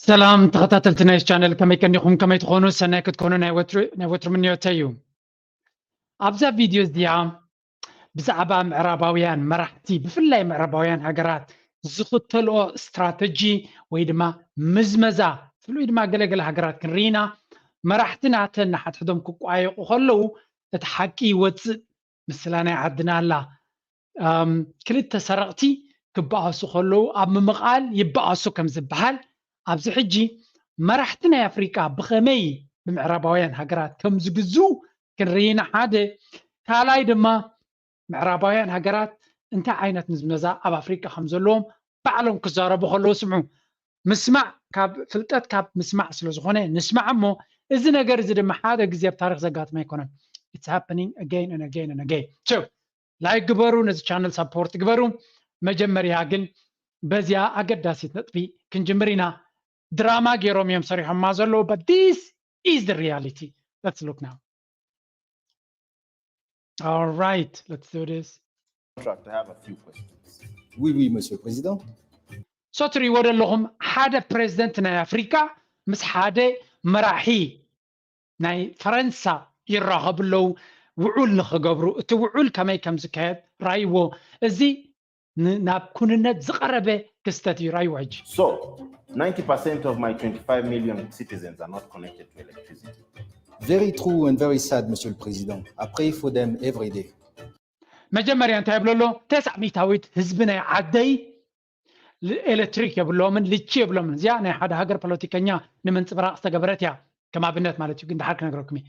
ሰላም ተኸታተልቲ ናይ ቻነል፣ ከመይ ቀኒኹም? ከመይ ትኾኑ? ሰናይ ክትኮኑ ናይ ወትሩ ናይ ወትሩ ምንዮተይ እዩ። ኣብዛ ቪድዮ እዚኣ ብዛዕባ ምዕራባውያን መራሕቲ፣ ብፍላይ ምዕራባውያን ሃገራት ዝኽተልኦ ስትራተጂ ወይ ድማ ምዝመዛ፣ ብፍሉይ ድማ ገለገለ ሃገራት ክንርኢ ኢና። መራሕቲ ናተን ንሓድሕዶም ክቋየቑ ከለዉ እቲ ሓቂ ይወፅእ። ምስላ ናይ ዓድና ኣላ። ኣም፣ ክልተ ሰረቕቲ ክበኣሱ ከለዉ ኣብ ምምቓል ይበኣሱ ከም ዝበሃል፣ ኣብዚ ሕጂ መራሕቲ ናይ ኣፍሪቃ ብኸመይ ብምዕራባውያን ሃገራት ከም ዝግዝኡ ክንርኢ ኢና። ሓደ፣ ካልኣይ ድማ ምዕራባውያን ሃገራት እንታይ ዓይነት ምዝመዛ ኣብ ኣፍሪቃ ከም ዘለዎም ባዕሎም ክዛረቡ ከለዉ ስምዑ። ምስማዕ ካብ ፍልጠት ካብ ምስማዕ ስለ ዝኾነ ንስማዕ እሞ፣ እዚ ነገር እዚ ድማ ሓደ ግዜ ኣብ ታሪኽ ዘጋጥም ኣይኮነን። It's happening again and again and again. So, ላይክ ግበሩ፣ ነዚ ቻነል ሳፖርት ግበሩ። መጀመርያ ግን በዚያ ኣገዳሲት ነጥቢ ክንጅምር ኢና። ድራማ ገይሮም እዮም ሰሪሖማ ዘለዉ፣ but this is the reality. Let's look now. All right, let's do this. Contract, I have a few questions. Oui, oui, Monsieur le Président. So ትሪእዎ ዘለኹም ሓደ ፕሬዚደንት ናይ ኣፍሪካ ምስ ሓደ መራሒ ናይ ፈረንሳ ይራኸቡ ኣለዉ፣ ውዑል ንኽገብሩ። እቲ ውዑል ከመይ ከም ዝካየድ ራይዎ። እዚ ን- ናብ ኩንነት ዝቐረበ ክስተት እዩ። ራይዎ ሕጂ So, ninety percent of my twenty-five million citizens are not connected to electricity. Very true and very sad, Monsieur le Président. I pray for them every day. መጀመርያ እንታይ ይብሎ ኣሎ? ተስዓ ሚእታዊት ህዝቢ ናይ ዓደይ ል- ኤሌክትሪክ የብሎምን፣ ልቺ የብሎምን። እዚኣ ናይ ሓደ ሃገር ፖለቲከኛ ንምንፅብራቕ ዝተገበረት እያ፣ ከም ኣብነት ማለት እዩ። ግን ድሓር ክነግረኩም እየ።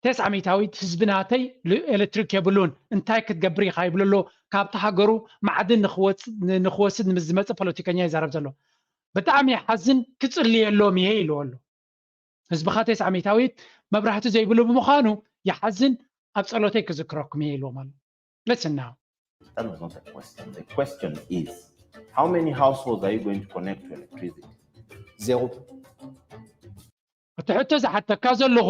ተስዓ ሚእታዊት ህዝቢ ናተይ ል- ኤሌክትሪክ የብሉን፣ እንታይ ክትገብር ኢኻ ይብሎ ኣሎ። ካብቲ ሃገሩ ማዕድን ንኽወፅ- ን- ንኽወስድ ምስ ዝመፅእ ፖለቲከኛ ይዛረብ ዘሎ። ብጣዕሚ ይሓዝን፣ ክፅልየሎም እየ ኢልዎ ኣሎ። ህዝብኻ ተስዓ ሚእታዊት መብራህቲ ዘይብሉ ብምዃኑ ይሓዝን፣ ኣብ ጸሎተይ ክዝክረኩም እየ ኢልዎም ኣሎ። Listen now. That was not a question. The question is, how many households are you going to connect to electricity? Zéro. እቲ ሕቶ ዝሓተካ ዘለኹ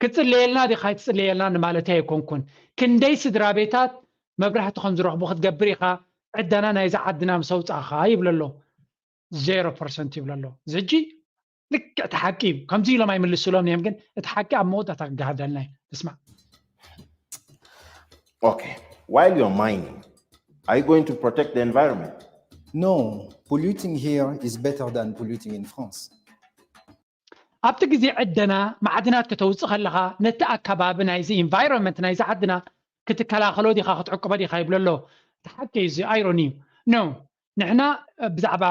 ክጽለየልና ዲኻ ኣይትጽለየልና ንማለተይ ኣይኮንኩን። ክንደይ ስድራ ቤታት መብራህቲ ከም ዝረኽቡ ክትገብር ኢኻ ዕዳና ናይዛ ዓድና ምስ ኣውጻእኻ ይብሎ ኣሎ። ዜሮ ፐርሰንት ይብሎ ኣሎ። እዚ ሕጂ ልክዕ እቲ ሓቂ እዩ። ከምዚ ኢሎም ኣይምልስሎም እዮም፣ ግን እቲ ሓቂ ኣብ መወዳእታ ክገሃደልና እዩ። ንስማዕ። Okay. While you're mining, are you going to protect the environment? No, polluting here is better than polluting in France. ኣብቲ ግዜ ዕደና ማዕድናት ከተውፅእ ከለኻ ነቲ ኣከባቢ ናይዚ ኢንቫይሮንመንት ናይዚ ዓድና ክትከላኸሎ ዲኻ ክትዕቅቦ ዲኻ ይብሎ ኣሎ። እቲ ሓቂ እዩ፣ እዚ ኣይሮኒ እዩ። ኖ፣ ንሕና ብዛዕባ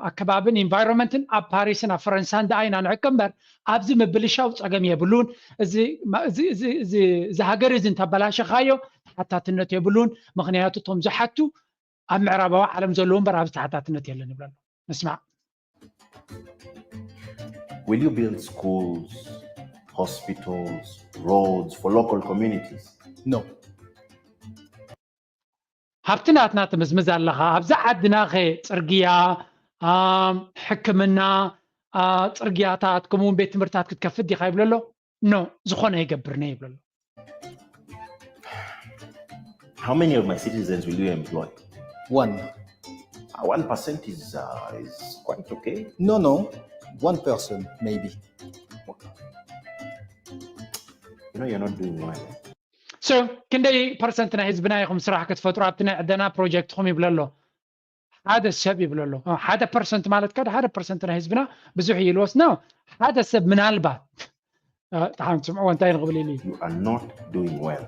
ኣከባብን ኢንቫይሮንመንትን ኣብ ፓሪስን ኣብ ፈረንሳን ደኣ ኢና ንዕቅብ እምበር ኣብዚ ምብልሻው ፀገም የብሉን። እዚ ሃገር እዚ እንተበላሸኻዮ ተሓታትነት የብሉን። ምክንያቱ እቶም ዝሓቱ ኣብ ምዕራባዊ ዓለም ዘለዉ እምበር ኣብዚ ተሓታትነት የለን ይብሎ ኣሎ። ንስማዕ። Will you build schools, hospitals, roads for local communities? No. ሃብቲ ናትና ትምዝምዝ ኣለኻ። ኣብዛ ዓድና ኸ ፅርግያ፣ ሕክምና፣ ፅርግያታት ከምኡውን ቤት ትምህርታት ክትከፍት ዲኻ ይብሎ ኣሎ። ኖ፣ ዝኾነ ይገብርነ ይብሎ ኣሎ። How many of my citizens will you employ? One. Uh, one percent is, uh, is quite okay. No, no. One person, maybe. You know, you're not doing well. So ክንደይ ፐርሰንት ናይ ህዝብና ኢኹም ስራሕ ክትፈጥሩ ኣብቲ ናይ ዕደና ፕሮጀክትኹም ይብሎ ኣሎ። ሓደ ሰብ ይብሎ ኣሎ። ሓደ ፐርሰንት ማለት ከ ሓደ ፐርሰንት ናይ ህዝብና ብዙሕ ይልወስ ነው። ሓደ ሰብ ምናልባት ተሓን ስምዕዎ እንታይ ንኽብል ኢሉ እዩ። You are not doing well.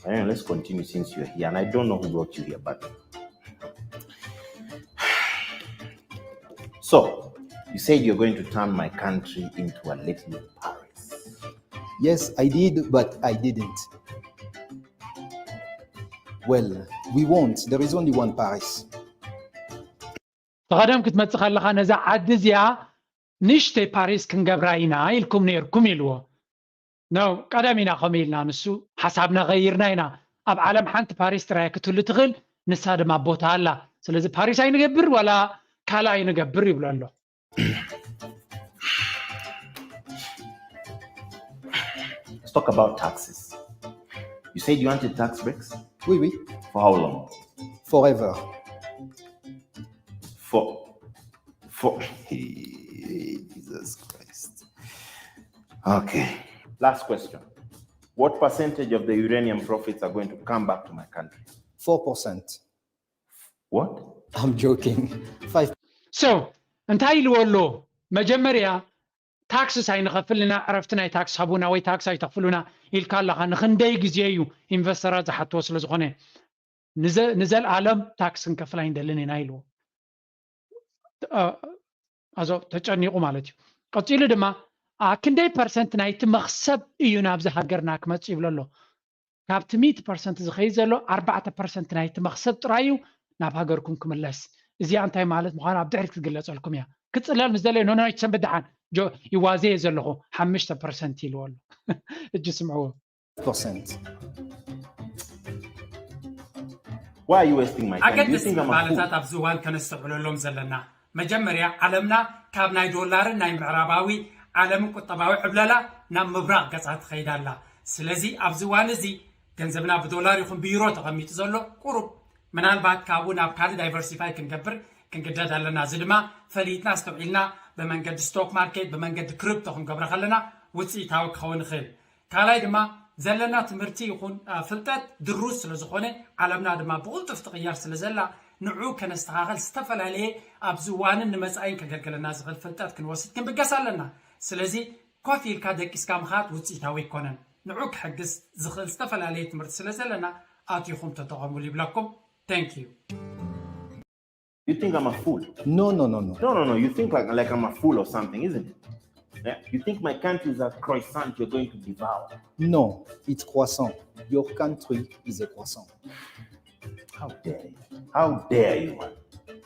Anyway, let's continue since you're here. And I don't know who brought you here, but so you said you're going to turn my country into a little Paris. Yes, I did, but I didn't. Well, we won't. There is only one Paris. ብቐደም ክትመጽእ ከለኻ ነዛ ዓዲ እዚኣ ንእሽተይ ፓሪስ ክንገብራ ኢና ኢልኩም ነይርኩም ኢልዎ። ነው ቀደም ኢና ከምኡ ኢልና፣ ንሱ ሓሳብና ቀይርና ኢና። ኣብ ዓለም ሓንቲ ፓሪስ ጥራይ ክትህሉ ትኽእል፣ ንሳ ድማ ቦታ ኣላ። ስለዚ ፓሪስ ኣይንገብር ዋላ ካልእ ኣይንገብር ይብሎ ኣሎ። Let's talk about taxes. You said you wanted tax breaks? Oui, oui. For how long? Forever. For, for, Okay. Last question. What percentage of the uranium profits are going to come back to my country? Four percent. What? I'm joking. Five. So እንታይ ኢልዎ ኣሎ? መጀመርያ ታክስስ ኣይንኸፍልና፣ ዕረፍቲ ናይ ታክስ ሃቡና ወይ ታክስ ኣይተኽፍሉና ኢልካ ኣለኻ። ንክንደይ ግዜ እዩ ኢንቨስተራት ዝሓትዎ ስለ ዝኾነ ንዘ- ንዘለኣለም ታክስ ክንከፍል ኣይንደልን ኢና ኢልዎ። እ፣ ኣዞ ተጨኒቑ ማለት እዩ። ቀፂሉ ድማ ኣ፣ ክንደይ ፐርሰንት ናይቲ መኽሰብ እዩ ናብዚ ሃገርና ክመፅእ ይብሎ ኣሎ። ካብቲ ሚእቲ ፐርሰንት ዝኸይድ ዘሎ ኣርባዕተ ፐርሰንት ናይቲ መኽሰብ ጥራይ እዩ ናብ ሃገርኩም ክምለስ። እዚኣ እንታይ ማለት ምዃኑ ኣብ ድሕሪት ክግለፀልኩም እያ። ክፅለል ምስ ደለየ ኖኖ ኣይትሰንብድ ደሓን ጆ ይዋዘየ ዘለኹ ሓምሽተ ፐርሰንት ኢልዎ ኣሎ። እጅ ስምዕዎ። Percent. Why are you wasting my time? You ኣገደስቲ think I'm a fool? ምዕባለታት ኣብዚ እዋን ከነስተብዕለሎም ዘለና፣ መጀመርያ ዓለምና ካብ ናይ ዶላርን ናይ ምዕራባዊ ዓለምን ቁጠባዊ ዕብለላ ናብ ምብራቕ ገጻ ትኸይድ ኣላ። ስለዚ ኣብዚ እዋን እዚ ገንዘብና ብዶላር ይኹን ብዩሮ ተቐሚጡ ዘሎ ቁሩብ፣ ምናልባት ካብኡ ናብ ካልእ ዳይቨርሲፋይ ክንገብር ክንግደድ ኣለና። እዚ ድማ ፈሊጥና ኣስተውዒልና ብመንገዲ ስቶክ ማርኬት፣ ብመንገዲ ክሪፕቶ ክንገብሮ ከለና ውፅኢታዊ ክኸውን ይኽእል። ካልኣይ ድማ ዘለና ትምህርቲ ይኹን አ፣ ፍልጠት ድሩስ ስለ ዝኾነ ዓለምና ድማ ብቕልጡፍ ትቕየር ስለ ዘላ ንዑ ከነስተኻኸል ዝተፈላለየ ኣብዚ እዋንን ንመጻኢን ከገልግለና ዝኽእል ፍልጠት ክንወስድ ክንብገስ ኣለና። ስለዚ ኮፍ ኢልካ ደቂስካ ምኻድ ውፅኢታዊ ኣይኮነን። ንዑ ክሕግዝ ዝኽእል ዝተፈላለየ ትምህርቲ ስለ ዘለና ኣቲኹም ተጠቐሙሉ ይብለኩም። Thank you። You think I'm a fool? No, no, no, no. No, no, no. You think like, like I'm a fool or something, isn't it? Yeah? You think my country is a croissant you're going to devour? No, it's croissant. Your country is a croissant. How dare you? How dare you, man?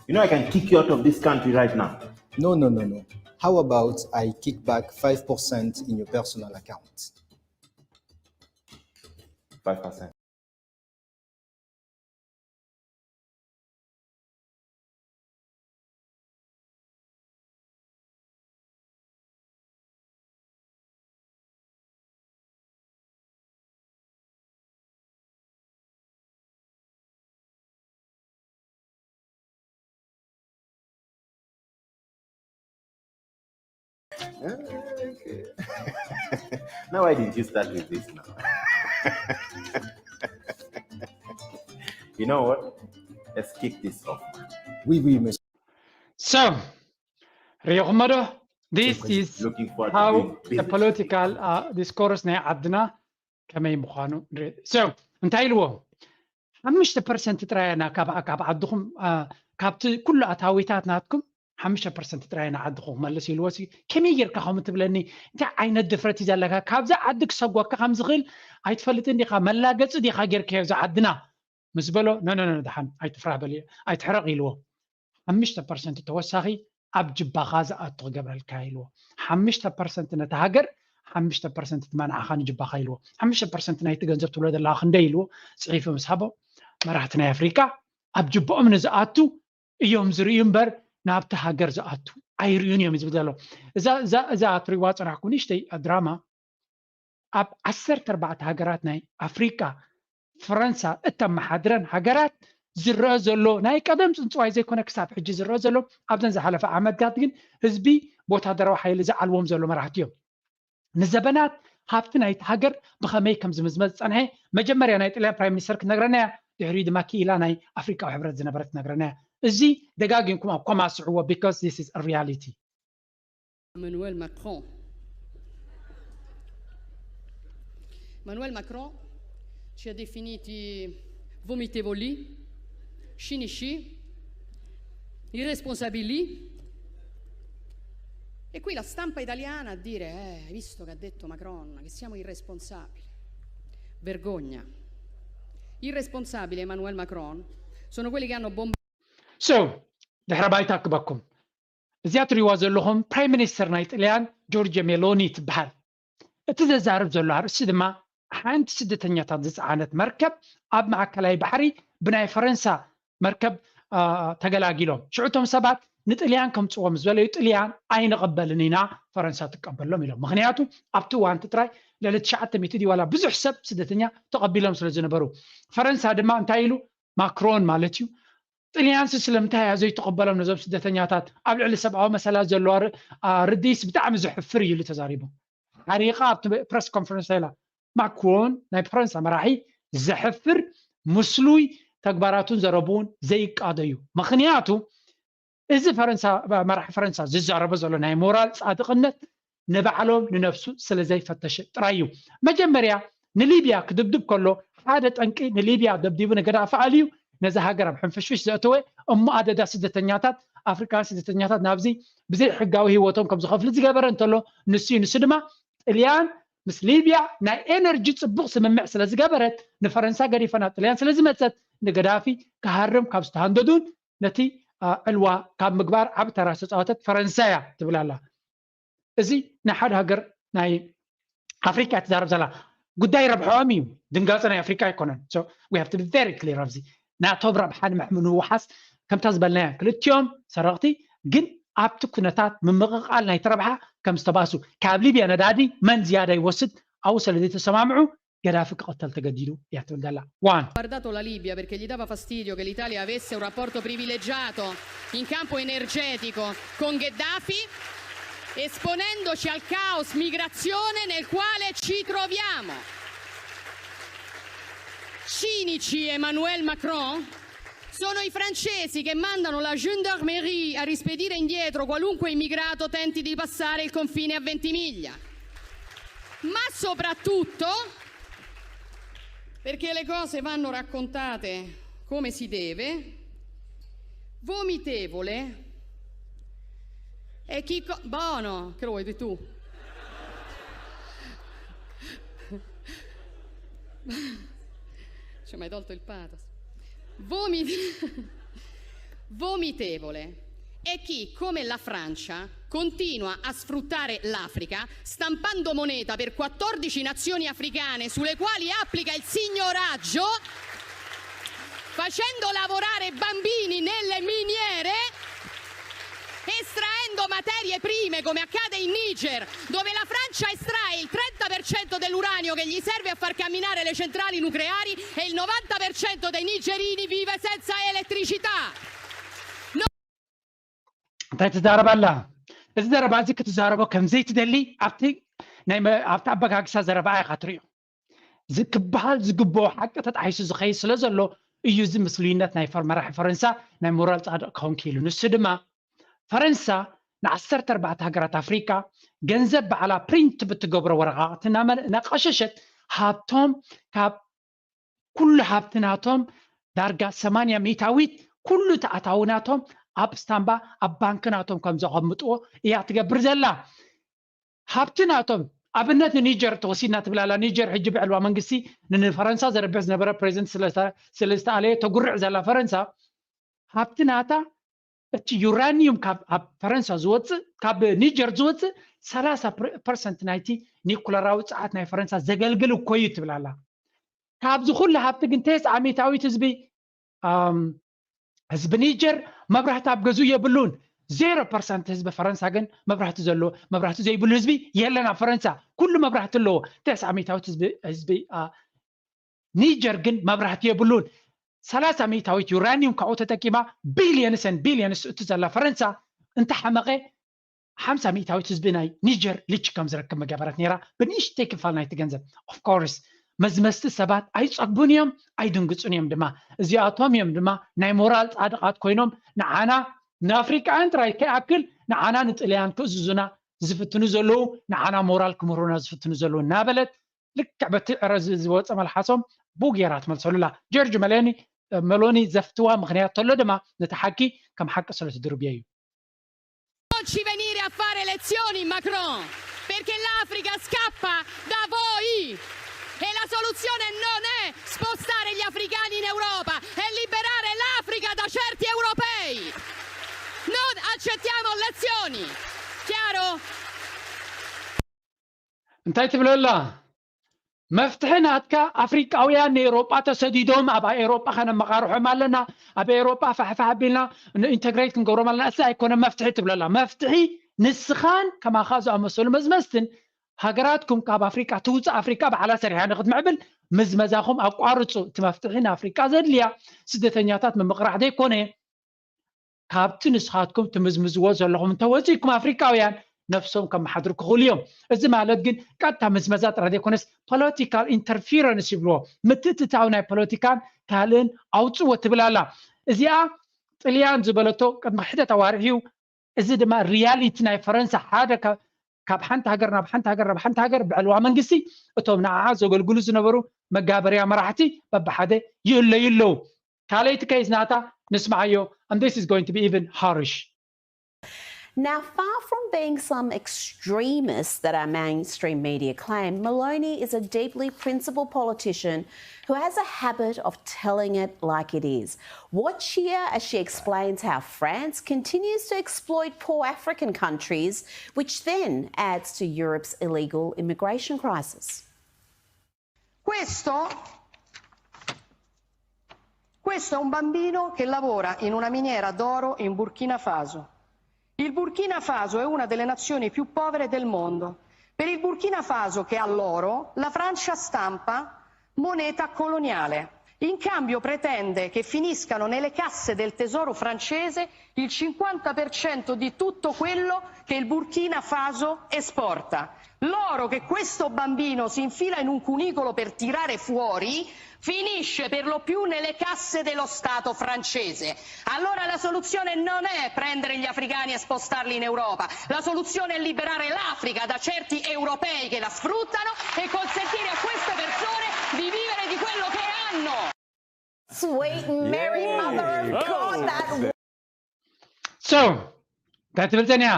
You know I can kick you out of this country right now. No, no, no, no. How about I kick back five percent in your personal account? Five percent. Okay. Now, why did you start with this now? You know what? Let's kick this off. Oui, oui, monsieur. So ሪኢኹሞ ዶ? This is Looking forward how to doing the business. Political uh, discourse ናይ ዓድና ከመይ ምዃኑ ንርኢ። So እንታይ ኢልዎ? ሓሙሽተ ፐርሰንት ጥራይ ኢና ካብ ካብ ዓድኹም አ፣ ካብቲ ኩሉ ኣታዊታት ናትኩም ሓሙሽተ ፐርሰንት ጥራይ ኢና ዓድኹም ክመልስ ኢልዎ። ሲ ከመይ ጌርካ ከምኡ ትብለኒ? እንታይ ዓይነት ድፍረት እዩ ዘለካ? ካብዛ ዓዲ ክሰጓካ ከም ዝኽእል ኣይትፈልጥን ዲኻ? መላገፂ ዲኻ ጌርካዮ እዚ ዓድና ምስ በሎ፣ ኖ ኖ ኖ፣ ደሓን ኣይትፍራህ በል፣ ኣይትሕረቕ ኢልዎ። ሓሙሽተ ፐርሰንት ተወሳኺ ኣብ ጅባኻ ዝኣቱ ክገብረልካ ኢልዎ። ሓሙሽተ ፐርሰንት ነታ ሃገር፣ ሓሙሽተ ፐርሰንት እቲ መናዕኻ ንጅባኻ ኢልዎ። ሓሙሽተ ፐርሰንት ናይቲ ገንዘብ ትብሎ ዘለኻ ክንደይ ኢልዎ ፅሒፉ ምስ ሃቦ፣ መራሕቲ ናይ ኣፍሪቃ ኣብ ጅባኦም ንዝኣቱ እዮም ዝርእዩ እምበር ናብቲ ሃገር ዝኣቱ ኣይርእዩን እዮም ዝብል ዘሎ። እዛ እዛ እዛ ትሪዋ ፅናሕኩም ንእሽተይ ድራማ ኣብ ዓሰርተ ኣርባዕተ ሃገራት ናይ ኣፍሪቃ ፈረንሳ እተመሓድረን ሃገራት ዝረአ ዘሎ ናይ ቀደም ፅንፅዋይ ዘይኮነ ክሳብ ሕጂ ዝረአ ዘሎ ኣብዘን ዝሓለፈ ዓመታት ግን ህዝቢ ብወታደራዊ ሓይሊ ዝዓልዎም ዘሎ መራሕቲ እዮም። ንዘበናት ሃብቲ ናይቲ ሃገር ብኸመይ ከም ዝምዝመዝ ዝፀንሐ መጀመርያ ናይ ጥልያን ፕራይም ሚኒስተር ክትነግረና እያ። ድሕሪኡ ድማ ክኢላ ናይ ኣፍሪቃዊ ሕብረት ዝነበረት ትነግረና እያ። እዚ ደጋጊምኩም ኣብ ኮማ ስዕዎ because this is a reality። Emmanuel Macron. Emmanuel Macron ci ha definiti vomitevoli, cinici, irresponsabili. E qui la stampa italiana a dire, eh, hai visto che ha detto Macron, che siamo irresponsabili. Vergogna. Irresponsabili Emmanuel Macron sono quelli che hanno bombardato So ድሕረ ባይታ ክበኩም። እዚኣ ትሪዋ ዘለኹም ፕራይም ሚኒስተር ናይ ጥልያን ጆርጅ ሜሎኒ ትበሃል። እቲ ዘዛርብ ዘሎ ኣርእስቲ ድማ ሓንቲ ስደተኛታት ዝፀዓነት መርከብ ኣብ ማእከላይ ባሕሪ ብናይ ፈረንሳ መርከብ አ፣ ተገላጊሎም። ሽዑ እቶም ሰባት ንጥልያን ከምፅዎም ዝበለዩ ጥልያን ኣይንቐበልን ኢና፣ ፈረንሳ ትቀበሎም ኢሎም። ምክንያቱ ኣብቲ እዋንቲ ጥራይ ልዕሊ ትሽዓተ ሚእቲ ድዩ ዋላ ብዙሕ ሰብ ስደተኛ ተቐቢሎም ስለ ዝነበሩ። ፈረንሳ ድማ እንታይ ኢሉ? ማክሮን ማለት እዩ። ጥልያንስ ስለምንታይ እያ ዘይትቐበሎም ነዞም ስደተኛታት? ኣብ ልዕሊ ሰብኣዊ መሰላት ዘለዋ ር- አ፣ ርድኢስ ብጣዕሚ ዘሕፍር እዩ ኢሉ ተዛሪቡ። ሓሪቓ ኣብቲ ፕረስ ኮንፈረንስ ኢላ። ማክሮን ናይ ፈረንሳ መራሒ ዘሕፍር ምስሉይ ተግባራቱን ዘረቡን ዘይቃዶ እዩ። ምኽንያቱ እዚ ፈረንሳ መራሒ ፈረንሳ ዝዛረቦ ዘሎ ናይ ሞራል ጻድቕነት ንባዕሎም ንነፍሱ ስለ ዘይፈተሸ ጥራይ እዩ። መጀመርያ ንሊብያ ክድብድብ ከሎ ሓደ ጠንቂ ንሊብያ ደብዲቡ ንገዳፊ ኣልዩ ነዛ ሃገር ኣብ ሕንፍሽፍሽ ዘእተወ እሞ ኣደዳ ስደተኛታት ኣፍሪካውያን ስደተኛታት ናብዚ ብዘይ ሕጋዊ ህይወቶም ከም ዝኸፍሉ ዝገበረ እንተሎ ንሱ እዩ። ንሱ ድማ ጥልያን ምስ ሊብያ ናይ ኤነርጂ ጽቡቕ ስምምዕ ስለ ዝገበረት ንፈረንሳ ገዲፋ ናብ ጥልያን ስለ ዝመጸት ንገዳፊ ክሃርም ካብ ዝተሃንደዱን ነቲ ዕልዋ ካብ ምግባር ዓብ ተራ ዝተፃወተት ፈረንሳ እያ ትብል ኣላ። እዚ ናይ ሓደ ሃገር ናይ ኣፍሪካ እያ ትዛረብ ዘላ። ጉዳይ ረብሖም እዩ፣ ድንጋፀ ናይ ኣፍሪካ ኣይኮነን። So we have to be very clear ኣብዚ ናቶም ረብሓ ንምሕምንውሓስ ከምታ ዝበልናያ ክልቲኦም ሰረቕቲ ግን ኣብቲ ኩነታት ምምቕቓል ናይቲ ረብሓ ከም ዝተባእሱ ካብ ሊብያ ነዳዲ መን ዝያዳ ይወስድ ኣብኡ ስለ ዘይተሰማምዑ ገዳፊ ክቐተል ተገዲዱ እያ ትብል ዘላ። One. Guardato la Libia perché gli dava fastidio che l'Italia avesse un rapporto privilegiato in campo energetico con Gheddafi, esponendoci al caos migrazione nel quale ci troviamo. Cinici Emmanuel Macron sono i francesi che mandano la gendarmerie a rispedire indietro qualunque immigrato tenti di passare il confine a Ventimiglia. Ma soprattutto, perché le cose vanno raccontate come si deve, vomitevole è chi... Co- Bono, che lo vuoi tu? Ci ho mai tolto il pathos. Vomi- Vomitevole è chi, come la Francia, continua a sfruttare l'Africa stampando moneta per quattordici nazioni africane sulle quali applica il signoraggio, facendo lavorare bambini nelle miniere, estraendo materie prime come accade in Niger, dove la Francia estrae il trenta per cento dell'uranio che gli serve a far camminare le centrali nucleari e il novanta per cento dei nigerini vive senza elettricità. እንታይ ትዛረብ ኣላ? እዚ ዘረባ እዚ ክትዛረቦ ከም ዘይትደሊ ኣብቲ ናይ መ- ኣብቲ ኣበጋግሳ ዘረባ ኢኻ ትሪኦ። እዚ ክበሃል ዝግብኦ ሓቂ ተጣሒሱ ዝኸይድ ስለ ዘሎ እዩ እዚ ምስሉይነት ናይ ፈር- መራሒ ፈረንሳ ናይ ሞራል ጻድቕ ክኸውን ክኢሉ። ንሱ ድማ ፈረንሳ ንዓሰርተ ኣርባዕተ ሃገራት ኣፍሪካ ገንዘብ ባዕላ ፕሪንት ብትገብሮ ወረቓቕቲ እናመለ- እናቐሸሸት ሃብቶም ካብ ኩሉ ሃብቲ ናቶም ዳርጋ ሰማንያ ሚእታዊት ኩሉ ተኣታዊ ናቶም ኣብ ስታምባ ኣብ ባንክ ናቶም ከም ዘቐምጥዎ እያ ትገብር ዘላ። ሃብቲ ናቶም ኣብነት ንኒጀር ተወሲድና ትብላላ። ኒጀር ሕጂ ብዕልዋ መንግስቲ ንፈረንሳ ዘርብሕ ዝነበረ ፕሬዚደንት ስለ ዝተኣለየ ተጉርዕ ዘላ ፈረንሳ ሃብቲ ናታ እቲ ዩራኒዩም ካብ ኣብ ፈረንሳ ዝወፅእ ካብ ኒጀር ዝወፅእ ሰላሳ ፐርሰንት ናይቲ ኒኩለራዊ ፀዓት ናይ ፈረንሳ ዘገልግል እኮ እዩ ትብላላ። ካብዚ ኩሉ ሃብቲ ግን ተስዓ ሚእታዊት ህዝቢ ህዝቢ ኒጀር መብራህቲ ኣብ ገዝኡ የብሉን። ዜሮ ፐርሰንት ህዝቢ ፈረንሳ ግን መብራህቲ ዘለዎ መብራህቲ ዘይብሉ ህዝቢ የለን ኣብ ፈረንሳ። ኩሉ መብራህቲ ኣለዎ። ተስዓ ሚእታዊት ህዝቢ ኒጀር ግን መብራህቲ የብሉን። ሰላሳ ሚእታዊት ዩራኒየም ካብኡ ተጠቂማ ቢልየንስ ን ቢልየንስ እቱ ዘላ ፈረንሳ እንተሓመቐ ሓምሳ ሚእታዊት ህዝቢ ናይ ኒጀር ልቺ ከም ዝረክብ መገበረት ነይራ ብንእሽተይ ክፋል ናይቲ ገንዘብ። ኦፍኮርስ መዝመዝቲ ሰባት ኣይፀግቡን እዮም ኣይድንግፁን እዮም ድማ። እዚኣቶም እዮም ድማ ናይ ሞራል ፃድቓት ኮይኖም ንዓና ንኣፍሪቃውያን ጥራይ ከይኣክል ንዓና ንጥልያን ክእዝዙና ዝፍትኑ ዘለዉ ንዓና ሞራል ክምህሩና ዝፍትኑ ዘለዉ እናበለት ልክዕ በቲ ዕረ ዝወፀ መልሓሶም ቡ ገይራ ትመልሰሉላ። ጆርጅ መሎኒ መሎኒ ዘፍትዋ ምኽንያት ተሎ ድማ ነቲ ሓቂ ከም ሓቂ ስለ ትድርብዮ እዩ። Non ci venire a fare lezioni, Macron, perché l'Africa scappa da voi e la soluzione non è spostare gli africani in Europa, è liberare l'Africa da certi europei. Non accettiamo lezioni. Chiaro? እንታይ ትብለላ? መፍትሒ ናትካ ኣፍሪቃውያን ንኤሮጳ ተሰዲዶም ኣብ ኤሮጳ ከነመቓርሖም ኣለና፣ ኣብ ኤሮጳ ፋሕፋሕ ኣቢልና ንኢንተግሬት ክንገብሮም ኣለና። እዚ ኣይኮነ መፍትሒ ትብለላ። መፍትሒ ንስኻን ከማኻ ዝኣመሰሉ መዝመዝትን ሃገራትኩም ካብ ኣፍሪቃ ትውፅእ ኣፍሪቃ ባዕላ ሰሪሓ ንክትምዕብል ምዝመዛኹም ኣቋርፁ። እቲ መፍትሒ ንኣፍሪቃ ዘድልያ ስደተኛታት ምምቕራሕ ዘይኮነ ካብቲ ንስኻትኩም ትምዝምዝዎ ዘለኹም እንተወፂእኩም ኣፍሪቃውያን ነፍሶም ከመሓድሩ ክኽእሉ እዮም። እዚ ማለት ግን ቀጥታ ምዝመዛ ጥራሕ ዘይኮነስ ፖለቲካል ኢንተርፊረንስ ይብልዎ፣ ምትእትታው ናይ ፖለቲካን ካልእን ኣውፅዎ ትብል ኣላ። እዚኣ ጥልያን ዝበለቶ ቅድሚ ሕደት ኣዋርሕ እዩ። እዚ ድማ ሪያሊቲ ናይ ፈረንሳ ሓደ ካብ ሓንቲ ሃገር ናብ ሓንቲ ሃገር ናብ ሓንቲ ሃገር ብዕልዋ መንግስቲ እቶም ንዓኣ ዘገልግሉ ዝነበሩ መጋበርያ መራሕቲ በብሓደ ይእለዩ ኣለዉ። ካልኣይቲ ኬዝ ናታ ንስምዓዮ and this is going to be even harsh. Now, far from being some extremist that our mainstream media claim, Maloney is a deeply principled politician who has a habit of telling it like it is. Watch here as she explains how France continues to exploit poor African countries, which then adds to Europe's illegal immigration crisis. Questo, questo è un bambino che lavora in una miniera d'oro in Burkina Faso. Il Burkina Faso è una delle nazioni più povere del mondo. Per il Burkina Faso, che ha l'oro, la Francia stampa moneta coloniale. In cambio pretende che finiscano nelle casse del tesoro francese il cinquanta per cento di tutto quello che il Burkina Faso esporta. L'oro che questo bambino si infila in un cunicolo per tirare fuori finisce per lo più nelle casse dello Stato francese. Allora la soluzione non è prendere gli africani e spostarli in Europa, la soluzione è liberare l'Africa da certi europei che la sfruttano e consentire a queste persone di vivere di quello che hanno. Sweet Mary, mother of God, that So እንታይ ትብል ጸኒሓ?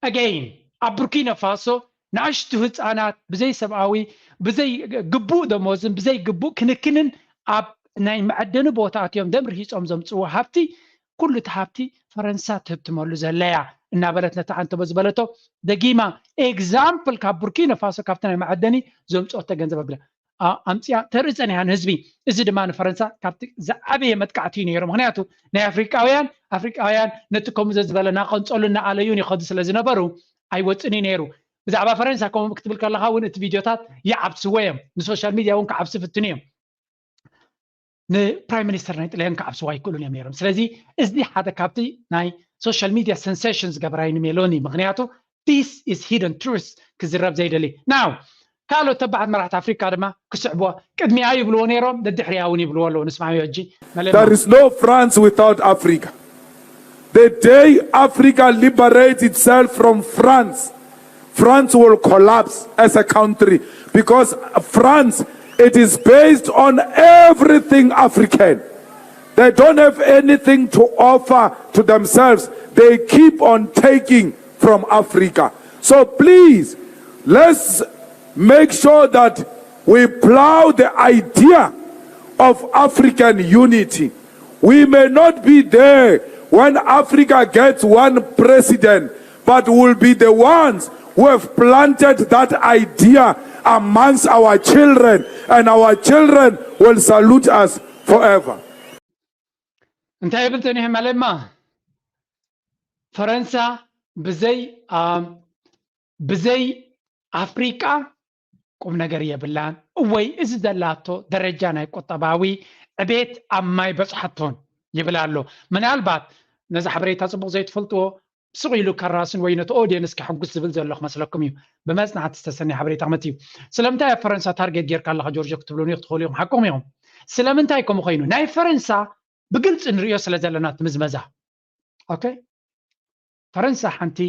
Again ኣብ ቡርኪና ፋሶ ንኣሽቱ ህፃናት ብዘይ ሰብኣዊ ብዘይ ግቡእ ደሞዝን ብዘይ ግቡእ ክንክንን ኣብ ናይ መዐደኒ ቦታ ኣትዮም ደም ርሂፆም ዘምፅዎ ሃብቲ ኩሉ እቲ ሃብቲ ፈረንሳ ትህብትመሉ ዘለያ እናበለት ነታ ዓንተቦ ዝበለቶ ደጊማ ኤግዛምፕል ካብ ቡርኪና ፋሶ ካብቲ ናይ መዐደኒ ዘምፅኦቶ ገንዘብ ኣብላ ኣምፅያ ተርኢ ፀኒሓ ንህዝቢ። እዚ ድማ ንፈረንሳ ካብቲ ዝዓበየ መጥቃዕቲ እዩ ነይሩ። ምክንያቱ ናይ ኣፍሪቃውያን ኣፍሪቃውያን ነቲ ከምኡ ዘዝበለ እናቐንፀሉ እናኣለዩን ይኸዱ ስለ ዝነበሩ ኣይወፅን እዩ ነይሩ። ብዛዕባ ፈረንሳ ከምኡ ክትብል ከለካ እውን እቲ ቪድዮታት ይዓብስዎ እዮም፣ ንሶሻል ሚድያ እውን ክዓብሱ ፍትኑ እዮም። ንፕራይም ሚኒስተር ናይ ጥልያን ክዓብስዎ ኣይክእሉን እዮም ነይሮም። ስለዚ እዚ ሓደ ካብቲ ናይ ሶሻል ሚድያ ሰንሴሽን ዝገበራዩ ንሜሎኒ፣ ምክንያቱ this is hidden truth ክዝረብ ዘይደሊ ናው ካልኦት ተባዓት መራሕቲ ኣፍሪካ ድማ ክስዕብዋ ቅድሚኣ ይብልዎ ነይሮም፣ ደድሕሪያ እውን ይብልዎ ኣለዉ። ንስማዕዮ ሕጂ መለማ There is no France without Africa. The day Africa liberates itself from France, France will collapse as a country because France, it is based on everything African. They don't have anything to offer to themselves. They keep on taking from Africa. So please, let's make sure that we plow the idea of African unity. We may not be there when Africa gets one president, but we'll be the ones who have planted that idea amongst our children, and our children will salute us forever. እንታይ ይብል ጸኒሑ መለማ? ፈረንሳ ብዘይ ብዘይ ኣፍሪቃ ቁም ነገር የብላን። እወይ እዚ ዘላቶ ደረጃ ናይ ቁጠባዊ ዕቤት ኣብ ማይ በጽሓቶን ይብል ኣሎ። ምናልባት ነዚ ሓበሬታ ጽቡቕ ዘይትፈልጥዎ ስቕ ኢሉ ከራስን ወይ ነቲ ኦድየንስ ከሐጉስ ዝብል ዘሎ ክመስለኩም እዩ። ብመጽናዕቲ ዝተሰነየ ሓበሬታ ክመት እዩ። ስለምንታይ ኣብ ፈረንሳ ታርጌት ጌርካ ኣለኻ ጆርጆ ክትብሉኒ ክትኽእሉ ኢኹም። ሓቅኹም ኢኹም። ስለምንታይ ከምኡ ኮይኑ? ናይ ፈረንሳ ብግልፂ ንሪኦ ስለ ዘለና እቲ ምዝመዛ ኦኬ ፈረንሳ ሓንቲ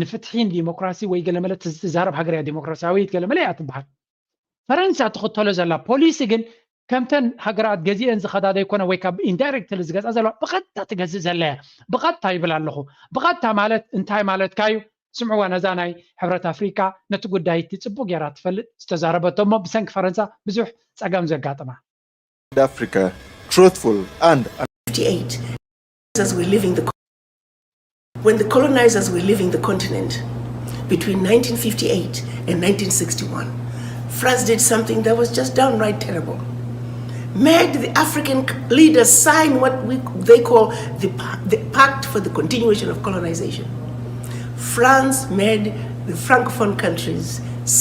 ንፍትሒ ንዲሞክራሲ ወይ ገለመለ ትዛረብ ሃገር እያ ዲሞክራሲያዊት ገለመለ እያ ትበሃል ፈረንሳ ትኽተሎ ዘላ ፖሊሲ ግን ከምተን ሃገራት ገዚአን ዝኸዳ ዘይኮነ ወይ ካብ ኢንዳይሬክትሊ ዝገዝኣ ዘለዋ ብቐጥታ ትገዝእ ዘላ እያ ብቐጥታ ይብል ኣለኹ ብቐጥታ ማለት እንታይ ማለትካ እዩ ስምዕዋ ነዛ ናይ ሕብረት ኣፍሪካ ነቲ ጉዳይ እቲ ፅቡቅ ገይራ ትፈልጥ ዝተዛረበቶ እሞ ብሰንኪ ፈረንሳ ብዙሕ ፀገም ዘጋጥማ Africa truthful and fifty-eight as we're leaving the when the colonizers were leaving the continent between nineteen fifty-eight and nineteen sixty-one, France did something that was just downright terrible. Made the African leaders sign what we, they call the, the Pact for the Continuation of Colonization. France made the Francophone countries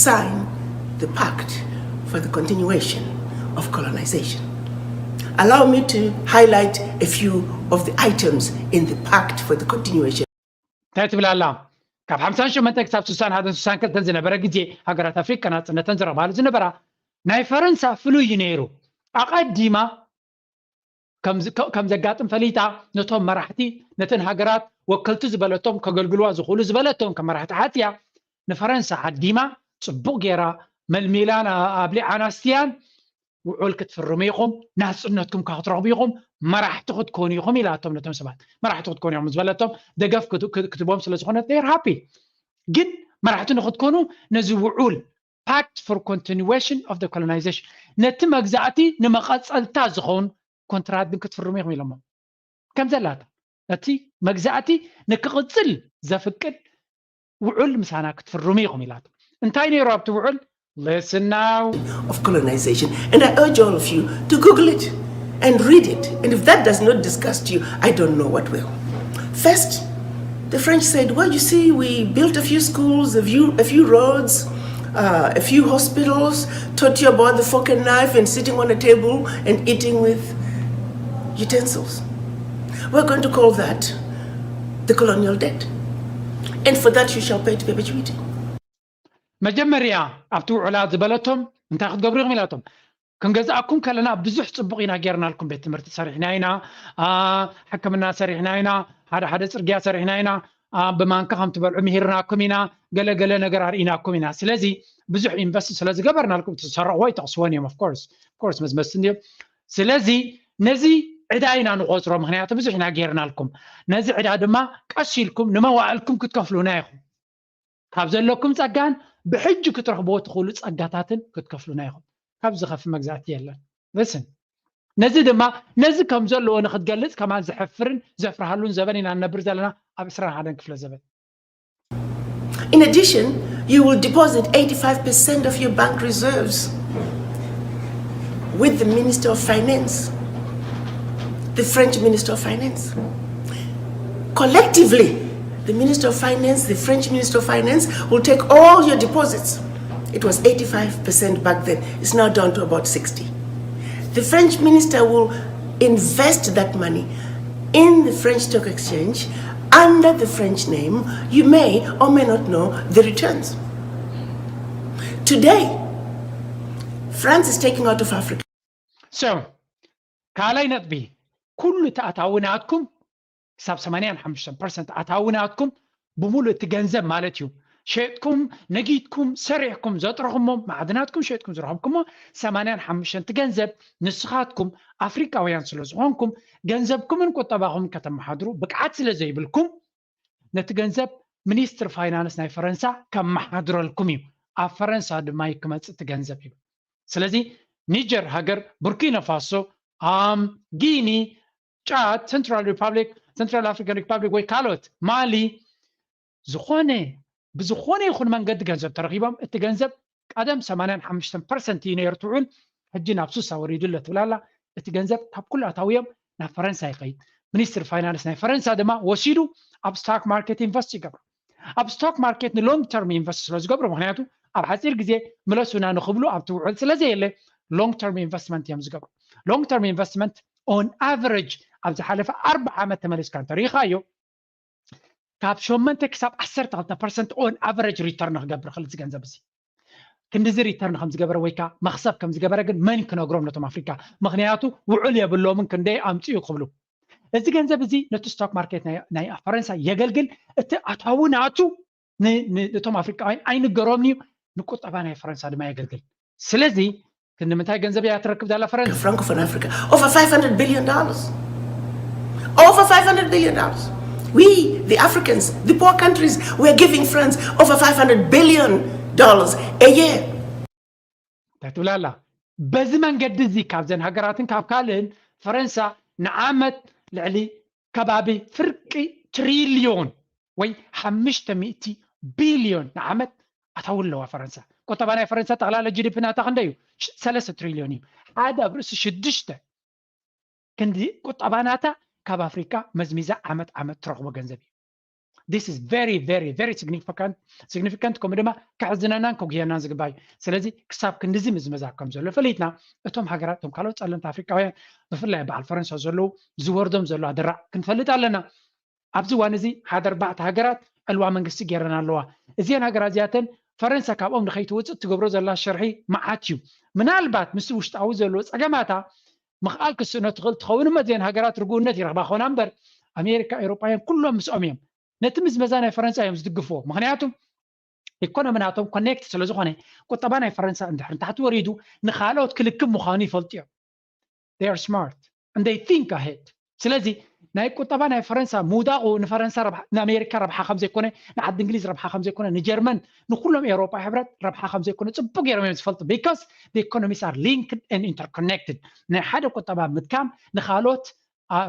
sign the Pact for the Continuation of Colonization. Allow me to highlight a few of the items in the Pact for the Continuation. እንታይ ትብል ኣላ ካብ ሓምሳን ሸሞንተን ክሳብ ስሳን ሓደን ስሳን ክልተን ዝነበረ ግዜ ሃገራት ኣፍሪቃ ናጽነተን ዝረኽባሉ ዝነበራ ናይ ፈረንሳ ፍሉይ እዩ ነይሩ። ኣቐዲማ ከም ዘጋጥም ፈሊጣ ነቶም መራሕቲ ነተን ሃገራት ወከልቲ ዝበለቶም ከገልግልዋ ዝኽእሉ ዝበለቶም ከም መራሕቲ ሓትያ ንፈረንሳ ዓዲማ ጽቡቕ ገይራ መልሚላን ኣብሊዓን ኣስትያን ውዑል ክትፍርሙ ኢኹም፣ ናጽነትኩም ካብ ክትረኽቡ ኢኹም፣ መራሕቲ ክትኮኑ ኢኹም ኢላቶም ነቶም ሰባት። መራሕቲ ክትኮኑ ኢኹም ዝበለቶም ደገፍ ክትቦም ስለ ዝኾነት ር ሃፒ። ግን መራሕቲ ንክትኮኑ ነዚ ውዑል pact for continuation of the colonization ነቲ መግዛእቲ ንመቐጸልታ ዝኸውን ኮንትራት ግን ክትፍርሙ ኢኹም ኢሎሞ። ከም ዘላታ እቲ መግዛእቲ ንክቕጽል ዘፍቅድ ውዑል ምሳና ክትፍርሙ ኢኹም ኢላቶ። እንታይ ነይሩ ኣብቲ ውዑል? Listen now. Of colonization. And I urge all of you to Google it and read it. And if that does not disgust you, I don't know what will. First, the French said, well, you see, we built a few schools, a few, a few roads, uh, a few hospitals, taught you about the fork and knife and sitting on a table and eating with utensils. We're going to call that the colonial debt. And for that you shall pay to perpetuity. መጀመርያ ኣብቲ ውዕላ ዝበለቶም እንታይ ክትገብሩ ኢኹም ኢላቶም። ክንገዝኣኩም ከለና ብዙሕ ጽቡቕ ኢና ጌርናልኩም። ቤት ትምህርቲ ሰሪሕና ኢና፣ ሕክምና ሰሪሕና ኢና፣ ሓደ ሓደ ጽርግያ ሰሪሕና ኢና፣ ብማንካ ከም ትበልዑ ምሂርናኩም ኢና፣ ገለ ገለ ነገር ኣርኢናኩም ኢና። ስለዚ ብዙሕ ኢንቨስት ስለ ዝገበርናልኩም ትሰርሕዎ ይጠቕስዎን እዮም። ኦፍኮርስ ኦፍኮርስ መዝመዝቲ እንድዮም። ስለዚ ነዚ ዕዳ ኢና ንቆጽሮ፣ ምክንያቱ ብዙሕ ኢና ጌርናልኩም። ነዚ ዕዳ ድማ ቀስ ኢልኩም ንመዋእልኩም ክትከፍሉና ኢኹም። ካብ ዘለኩም ጸጋን ብሕጂ ክትረኽብዎ ትኽእሉ ጸጋታትን ክትከፍሉና ኢኹም። ካብ ዝኸፍ መግዛእቲ የለን። ርስን ነዚ ድማ ነዚ ከም ዘለዎ ንክትገልጽ ከማን ዘሕፍርን ዘፍርሃሉን ዘበን ኢና ንነብር ዘለና ኣብ ዕስራን ሓደን ክፍለ ዘበን። In addition, you will deposit eighty-five percent of your bank reserves with the Minister of Finance, the French Minister of Finance. Collectively, the Minister of Finance, the French Minister of Finance will take all your deposits. It was eighty-five percent back then. It's now down to about sixty. The French minister will invest that money in the French stock exchange under the French name. You may or may not know the returns. Today, France is taking out of Africa. So, ካልኣይ ነጥቢ፣ ኩሉ እቲ ኣታዊ ናትኩም ክሳብ ሰማንያን ሓሙሽተን ፐርሰንት ኣታዊ ናትኩም ብምሉእ እቲ ገንዘብ ማለት እዩ። ሸጥኩም፣ ነጊድኩም፣ ሰሪሕኩም ዘጥረኹሞ፣ ማዕድናትኩም ሸጥኩም ዝረኸብኩሞ ሰማንያን ሓሙሽተን እቲ ገንዘብ ንስኻትኩም ኣፍሪቃውያን ስለ ዝኾንኩም ገንዘብኩምን ቁጠባኹምን ከተመሓድሩ ብቅዓት ስለ ዘይብልኩም ነቲ ገንዘብ ሚኒስትር ፋይናንስ ናይ ፈረንሳ ከመሓድረልኩም እዩ። ኣብ ፈረንሳ ድማ እዩ ክመጽእ እቲ ገንዘብ እዩ። ስለዚ ኒጀር ሃገር፣ ቡርኪና ፋሶ፣ ጊኒ፣ ጫድ፣ ሰንትራል ሪፓብሊክ፣ ሰንትራል ኣፍሪካን ሪፓብሊክ ወይ ካልኦት ማሊ ዝኾነ ብዝኾነ ይኹን መንገዲ ገንዘብ ተረኺቦም እቲ ገንዘብ ቀደም ሰማንያን ሓሙሽተን ፐርሰንት እዩ ነይሩ ትውዕል ሕጂ ናብ ሱሳ ወሪዱ ኣሎ ትብል ኣላ። እቲ ገንዘብ ካብ ኩሉ ኣታውዮም ናብ ፈረንሳ ይኸይድ። ሚኒስትር ፋይናንስ ናይ ፈረንሳ ድማ ወሲዱ ኣብ ስታክ ማርኬት ኢንቨስት ይገብር። ኣብ ስቶክ ማርኬት ንሎንግ ተርም ኢንቨስት ስለ ዝገብሩ፣ ምክንያቱ ኣብ ሓፂር ግዜ ምለሱና ንክብሉ ኣብቲ ውዕል ስለ ዘየለ ሎንግ ተርም ኢንቨስትመንት እዮም ዝገብሩ። ሎንግ ተርም ኢንቨስትመንት ኦን ኣቨሬጅ ኣብ ዝሓለፈ ኣርባዓ ዓመት ተመሊስካ እንተሪኢኻዮ ካብ ሸሞንተ ክሳብ ዓሰርተ ክልተ ፐርሰንት ኦን ኣቨሬጅ ሪተርን ክገብር ክእል እዚ ገንዘብ እዚ። ክንዲዚ ሪተርን ከም ዝገበረ ወይ ከዓ መክሰብ ከም ዝገበረ ግን መን ክነግሮም ነቶም ኣፍሪካ? ምክንያቱ ውዕል የብሎምን ክንደይ ኣምፅኡ ክብሉ። እዚ ገንዘብ እዚ ነቲ ስቶክ ማርኬት ናይ ፈረንሳ የገልግል። እቲ ኣታዊ ናቱ ነቶም ኣፍሪቃውያን ኣይንገሮምን እዩ፣ ንቁጠባ ናይ ፈረንሳ ድማ የገልግል። ስለዚ ክንዲ ምንታይ ገንዘብ እያ ትረክብ ዛላ ፈረንሳ? Francophone Africa, over five hundred billion dollars. Over five hundred billion dollars. We, the Africans, the poor countries, we are giving France over five hundred billion dollars a year. እንታይ ትብል ኣላ? በዚ መንገዲ እዚ ካብዘን ሃገራትን ካብ ካልእን ፈረንሳ ንዓመት ልዕሊ ከባቢ ፍርቂ ትሪልዮን ወይ ሓሙሽተ ሚእቲ ቢልዮን ንዓመት ኣታዊ ኣለዋ ፈረንሳ። ቁጠባ ናይ ፈረንሳ ጠቕላላ ጂ ዲ ፒ ናታ ክንደይ እዩ? ሰለስተ ትሪልዮን እዩ። ሓደ ኣብ ርእሲ ሽዱሽተ ክንዲ ቁጠባ ናታ ካብ ኣፍሪካ መዝሚዛ ዓመት ዓመት ትረኽቦ ገንዘብ እዩ። This is very very very significant significant ከምኡ ድማ ከሕዝነናን ከጉህየናን ዝግባእ እዩ። ስለዚ ክሳብ ክንድዚ ምዝመዛ ከም ዘሎ ፈሊጥና እቶም ሃገራት እቶም ካልኦት ጸለምቲ ኣፍሪቃውያን ብፍላይ በዓል ፈረንሳ ዘለዉ ዝወርዶም ዘሎ ኣደራዕ ክንፈልጥ ኣለና። ኣብዚ እዋን እዚ ሓደ ኣርባዕተ ሃገራት ዕልዋ መንግስቲ ገይረን ኣለዋ። እዚአን ሃገራት እዚኣተን ፈረንሳ ካብኦም ንኸይትወፅእ ትገብሮ ዘላ ሸርሒ መዓት እዩ። ምናልባት ምስ ውሽጣዊ ዘለዎ ፀገማታ ምኽኣል ክስእኖ ትኽእል ትኸውን እሞ እዚአን ሃገራት ርጉእነት ይረኽባ ኾና እምበር ኣሜሪካ፣ ኤውሮጳውያን ኩሎም ምስኦም እዮም። ነቲ ምዝመዛ ናይ ፈረንሳ እዮም ዝድግፍዎ። ምኽንያቱ ኢኮኖሚ ናቶም ኮኔክት ስለ ዝኾነ ቁጠባ ናይ ፈረንሳ እንድሕር ንታሕቲ ወሪዱ ንኻልኦት ክልክም ምዃኑ ይፈልጡ እዮም። They are smart and they think ahead። ስለዚ ናይ ቁጠባ ናይ ፈረንሳ ምውዳቑ ንፈረንሳ ንኣሜሪካ ረብሓ ከም ዘይኮነ፣ ንዓዲ እንግሊዝ ረብሓ ከም ዘይኮነ፣ ንጀርመን ንኩሎም ኤውሮጳ ሕብረት ረብሓ ከም ዘይኮነ ጽቡቅ ገይሮም እዮም ዝፈልጡ። Because the economies are linked and interconnected። ናይ ሓደ ቁጠባ ምድካም ንኻልኦት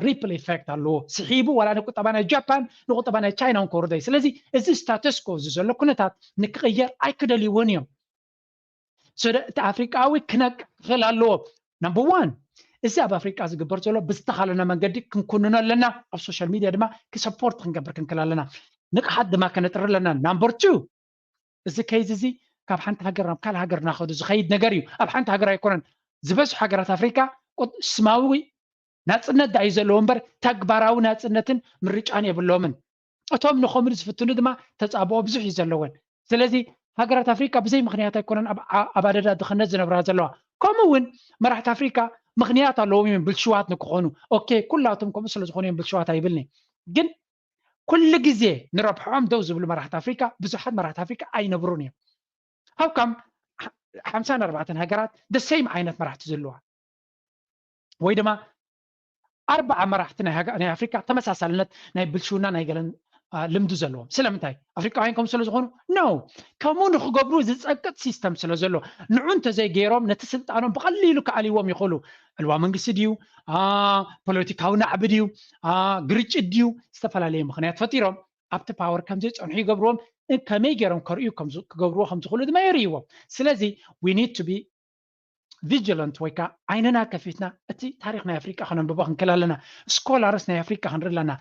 ሪፕል ኢፌክት ኣለዎ። ስሒቡ ዋላ ንቁጠባ ናይ ጃፓን ንቁጠባ ናይ ቻይና እውን ከወርዶ እዩ። ስለዚ እዚ ስታተስኮ እዚ ዘሎ ኩነታት ንክቕየር ኣይክደልይዎን እዮም። So እቲ ኣፍሪቃዊ ክነቅ ክኽእል ኣለዎ። ነምበር ዋን፣ እዚ ኣብ ኣፍሪቃ ዝግበር ዘሎ ብዝተኻለና መንገዲ ክንኩንኖ ኣለና። ኣብ ሶሻል ሚድያ ድማ ክሰፖርት ክንገብር ክንክእል ኣለና። ንቕሓት ድማ ከነጥሪ ኣለና። ናምበር ቱ፣ እዚ ከይዝ እዚ ካብ ሓንቲ ሃገር ናብ ካልእ ሃገር እናኸዱ ዝኸይድ ነገር እዩ። ኣብ ሓንቲ ሃገር ኣይኮነን። ዝበዝሑ ሃገራት ኣፍሪካ ስማዊ ናፅነት ዳዩ ዘለዎ እምበር ተግባራዊ ናፅነትን ምርጫን የብሎምን። እቶም ንኸምኡ ዝፍትኑ ድማ ተፃብኦ ብዙሕ እዩ ዘለወን። ስለዚ ሃገራት ኣፍሪካ ብዘይ ምክንያት ኣይኮነን ኣብ ኣደዳ ድኽነት ዝነብራ ዘለዋ። ከምኡ እውን መራሕቲ ኣፍሪካ ምክንያት ኣለዎም እዮም ብልሽዋት ንክኾኑ። ኦኬ፣ ኩላቶም ከምኡ ስለዝኾኑ እዮም ብልሽዋት ኣይብልኒ። ግን ኩሉ ግዜ ንረብሖም ደው ዝብሉ መራሕቲ ኣፍሪካ ብዙሓት መራሕቲ ኣፍሪካ ኣይነብሩን እዮም። ሃውካም ሓምሳን ኣርባዕተን ሃገራት ደሰይም ዓይነት መራሕቲ ዘለዋ ወይ ድማ ኣርባዓ መራሕቲ ናይ ኣፍሪካ ተመሳሳልነት ናይ ብልሽውና ናይ ገለን ልምዲ ዘለዎም። ስለምንታይ? ኣፍሪካውያን ከም ስለ ዝኾኑ ነው። ከምኡ ንክገብሩ ዝፀቅጥ ሲስተም ስለ ዘሎ ንዑ እንተዘይገይሮም ነቲ ስልጣኖም ብቐሊሉ ክኣልይዎም ይኽእሉ። ዕልዋ መንግስቲ ድዩ፣ ፖለቲካዊ ናዕቢ ድዩ፣ ግርጭት ድዩ፣ ዝተፈላለየ ምክንያት ፈጢሮም ኣብቲ ፓወር ከም ዘይፀንሑ ይገብርዎም። ከመይ ገይሮም ከርእዩ ክገብርዎ ከም ዝኽእሉ ድማ የርእይዎም። ስለዚ we need to be vigilant ወይ ከዓ ዓይንና ከፊትና እቲ ታሪክ ናይ ኣፍሪቃ ከነንብቦ ክንክእል ኣለና። ስኮላርስ ናይ ኣፍሪቃ ክንርኢ ኣለና።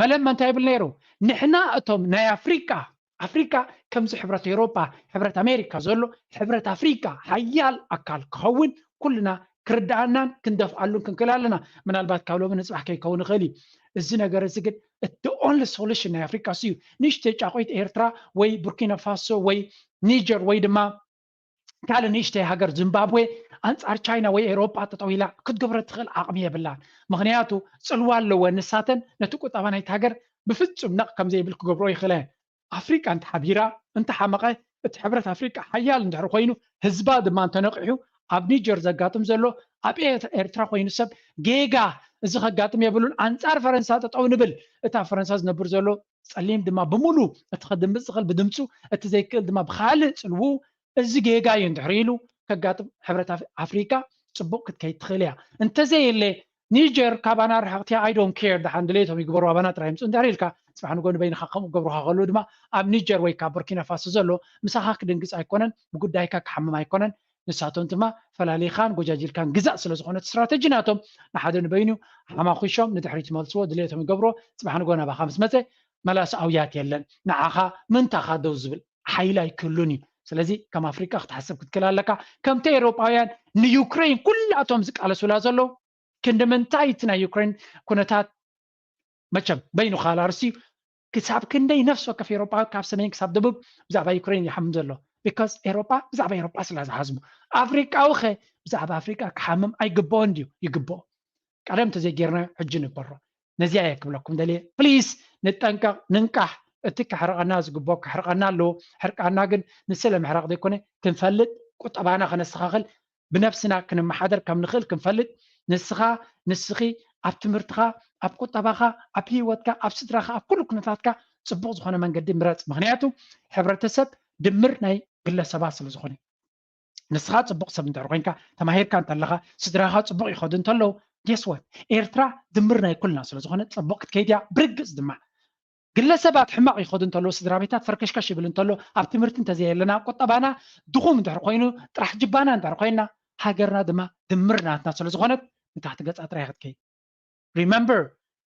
መለማ እንታይ ይብል ነይሩ? ንሕና እቶም ናይ ኣፍሪቃ ኣፍሪቃ ከምዚ ሕብረት ኤውሮጳ፣ ሕብረት ኣሜሪካ ዘሎ ሕብረት ኣፍሪቃ ሓያል ኣካል ክኸውን ኩልና ክርድኣናን ክንደፍኣሉን ክንክእል ኣለና። ምናልባት ካብ ሎሚ ንፅባሕ ከይከውን ይኽእል እዩ። እዚ ነገር እዚ ግን እቲ ኦንሊ ሶሉሽን ናይ ኣፍሪቃ እሱ እዩ። ንእሽተይ ጫቆይት ኤርትራ ወይ ቡርኪና ፋሶ ወይ ኒጀር ወይ ድማ ካልእ ንእሽተይ ሃገር ዚምባብዌ ኣንጻር ቻይና ወይ ኤውሮጳ ጠጠው ኢላ ክትገብሮ ትኽእል ዓቕሚ የብላን። ምኽንያቱ ጽልዋ ኣለወን። ንሳተን ነቲ ቁጠባ ናይቲ ሃገር ብፍጹም ነቕ ከም ዘይብል ክገብሮ ይኽእላ እየን። ኣፍሪቃ እንተሓቢራ እንተሓመቐ እቲ ሕብረት ኣፍሪቃ ሓያል እንድሕር ኮይኑ ህዝባ ድማ እንተነቂሑ ኣብ ኒጀር ዘጋጥም ዘሎ ኣብ ኤርትራ ኮይኑ ሰብ ጌጋ እዚ ከጋጥም የብሉን። ኣንጻር ፈረንሳ ጠጠው ንብል። እቲ ኣብ ፈረንሳ ዝነብር ዘሎ ጸሊም ድማ ብምሉ እቲ ከድምፅ ዝኽእል ብድምፁ እቲ ዘይክእል ድማ ብካልእ ጽልውኡ እዚ ጌጋ እዩ እንድሕር ኢሉ ከጋጥም ሕብረት ኣፍሪካ ጽቡቅ ክትከይድ ትኽእል እያ። እንተዘየለ ኒጀር ካባና ርሕቅቲ እያ I don't care ደሓን ድሌቶም ይግበሩ ኣባና ጥራይ ምፁ እንድሕር ኢልካ ጽባሕ ንጎ ንበይንካ ከምኡ ገብሩካ ከለዉ ድማ ኣብ ኒጀር ወይ ካብ ቡርኪና ፋሶ ዘሎ ምሳኻ ክድንግፅ ኣይኮነን ብጉዳይካ ክሓምም ኣይኮነን ንሳቶም ድማ ፈላሊኻን ጎጃጅልካን ግዛእ ስለ ዝኾነት ስትራተጂ ናቶም ንሓደ ንበይኑ ሓማኹሾም ንድሕሪት ይመልስዎ ድሌቶም ይገብርዎ ጽባሕ ንጎ ናባኻ ምስ መፀ መላስ ኣውያት የለን ንዓኻ ምንታኻ ደው ዝብል ሓይሊ ኣይክህሉን እዩ ስለዚ ከም ኣፍሪቃ ክትሓስብ ክትክእል ኣለካ ከምቲ ኤውሮጳውያን ንዩክሬን ኩላቶም ዝቃለሱላ ዘለዉ ክንዲ ምንታይ እቲ ናይ ዩክሬን ኩነታት መቸም በይኑ ካላ ርሲ ክሳብ ክንደይ ነፍሲ ወከፍ ኤውሮጳዊ ካብ ሰሜን ክሳብ ደቡብ ብዛዕባ ዩክሬን ይሓምም ዘሎ because ኤውሮጳ ብዛዕባ ኤውሮጳ ስላ ዝሓስቡ ኣፍሪቃዊ ኸ ብዛዕባ ኣፍሪቃ ክሓምም ኣይግብኦን ድዩ ይግብኦ ቀደም ተዘይጌርና ሕጂ ንግበሮ ነዚኣ እየ ክብለኩም ደልየ ፕሊስ ንጠንቀቕ ንንቃሕ እቲ ክሕርቐና ዝግብኦ ክሕርቐና ኣለዎ ሕርቃና ግን ንስለ ምሕራቕ ዘይኮነ ክንፈልጥ ቁጠባና ከነስተኻኽል ብነብስና ክንመሓደር ከም ንኽእል ክንፈልጥ ንስኻ ንስኺ ኣብ ትምህርትኻ ኣብ ቁጠባኻ ኣብ ህይወትካ ኣብ ስድራኻ ኣብ ኩሉ ኩነታትካ ፅቡቕ ዝኾነ መንገዲ ምረፅ ምክንያቱ ሕብረተሰብ ድምር ናይ ግለሰባት ስለ ዝኾነ ንስኻ ፅቡቕ ሰብ እንድሕር ኮይንካ ተማሂርካ እንተለኻ ስድራኻ ፅቡቕ ይኸዱ እንተለዉ ጌስወት ኤርትራ ድምር ናይ ኩልና ስለ ዝኾነ ፅቡቕ ክትከይድ እያ ብርግፅ ድማ ግለሰባት ሕማቕ ይኸዱ እንተለዉ ስድራ ቤታት ፈርከሽከሽ ይብል እንተሎ ኣብ ትምህርቲ እንተዘየለና ቁጠባና ድኹም እንድሕር ኮይኑ ጥራሕ ጅባና እንድሕር ኮይና ሃገርና ድማ ድምር ናትና ስለ ዝኾነት ንታሕቲ ገፃ ጥራይ ክትከይድ remember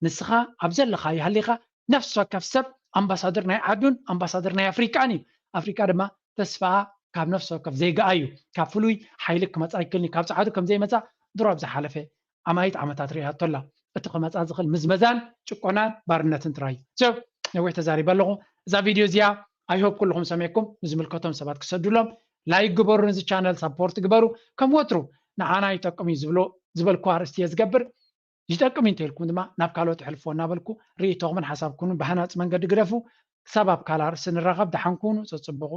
ንስኻ ኣብ ዘለኻ ይሃሊኻ ነፍሲ ወከፍ ሰብ ኣምባሳደር ናይ ዓዱን ኣምባሳደር ናይ ኣፍሪቃን እዩ ኣፍሪቃ ድማ ተስፋኣ ካብ ነፍሲ ወከፍ ዜጋኣ እዩ ካብ ፍሉይ ሓይሊ ክመፃ ይክልኒ ካብ ፀዓዱ ከም ዘይመፃ ድሮ ኣብ ዝሓለፈ ኣማይት ዓመታት ርእያቶ ኣላ እቲ ክመፃ ዝኽእል ምዝመዛን ጭቆናን ባርነትን ጥራይ እዩ ነዊሕ ተዛሪበ ኣለኹ። እዛ ቪድዮ እዚኣ I hope ኩልኹም ሰሚዕኩም ንዝምልከቶም ሰባት ክሰዱሎም። ላይክ ግበሩ፣ ነዚ ቻነል ሳፖርት ግበሩ። ከም ወትሩ ንዓና ይጠቅም እዩ ዝብሎ ዝበልኩ ኣርእስቲ እየ ዝገብር። ይጠቅም እዩ እንተኢልኩም ድማ ናብ ካልኦት ኣሕልፎ እናበልኩ ርእይቶኹምን ሓሳብኩምን ብሃናፂ መንገዲ ግደፉ። ክሳብ ኣብ ካልእ ኣርእስቲ ንራኸብ፣ ደሓን ኩኑ፣ ፀፅብቑ።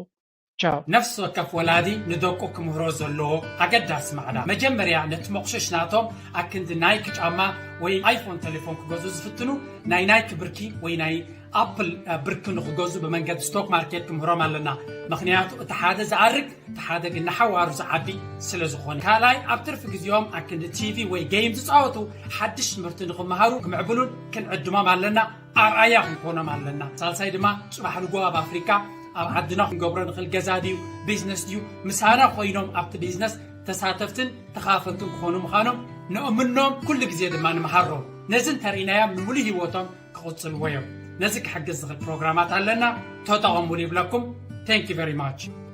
ቻው። ነፍሲ ወከፍ ወላዲ ንደቁ ክምህሮ ዘለዎ ኣገዳሲ ማዕዳ፣ መጀመርያ ነቲ መቑሸሽ ናቶም ኣክንዲ ናይክ ጫማ ወይ ኣይፎን ቴሌፎን ክገዝኡ ዝፍትኑ ናይ ናይክ ብርኪ ወይ ናይ ኣፕል ብርኪ ንክገዝኡ ብመንገዲ ስቶክ ማርኬት ክምህሮም ኣለና። ምክንያቱ እቲ ሓደ ዝኣርግ እቲ ሓደ ግን ንሓዋሩ ዝዓቢ ስለ ዝኾነ። ካልኣይ ኣብ ትርፊ ግዜኦም ኣክንዲ ቲቪ ወይ ጌም ዝፃወቱ ሓድሽ ትምህርቲ ንክመሃሩ ክምዕብሉን ክንዕድሞም ኣለና። ኣርኣያ ክንኮኖም ኣለና። ሳልሳይ ድማ ፅባሕ ንጎ ኣብ ኣፍሪካ ኣብ ዓድና ክንገብሮ ንኽእል ገዛ ድዩ ቢዝነስ ድዩ ምሳና ኮይኖም ኣብቲ ቢዝነስ ተሳተፍትን ተኻፈልትን ክኾኑ ምዃኖም ንእምኖም። ኩሉ ግዜ ድማ ንምሃሮም። ነዚ እንተርኢናዮም ንምሉእ ህይወቶም ክቕፅልዎ እዮም። ነዚ ክሕግዝ ዝኽእል ፕሮግራማት ኣለና፣ ተጠቐሙሉ ይብለኩም። Thank you very much።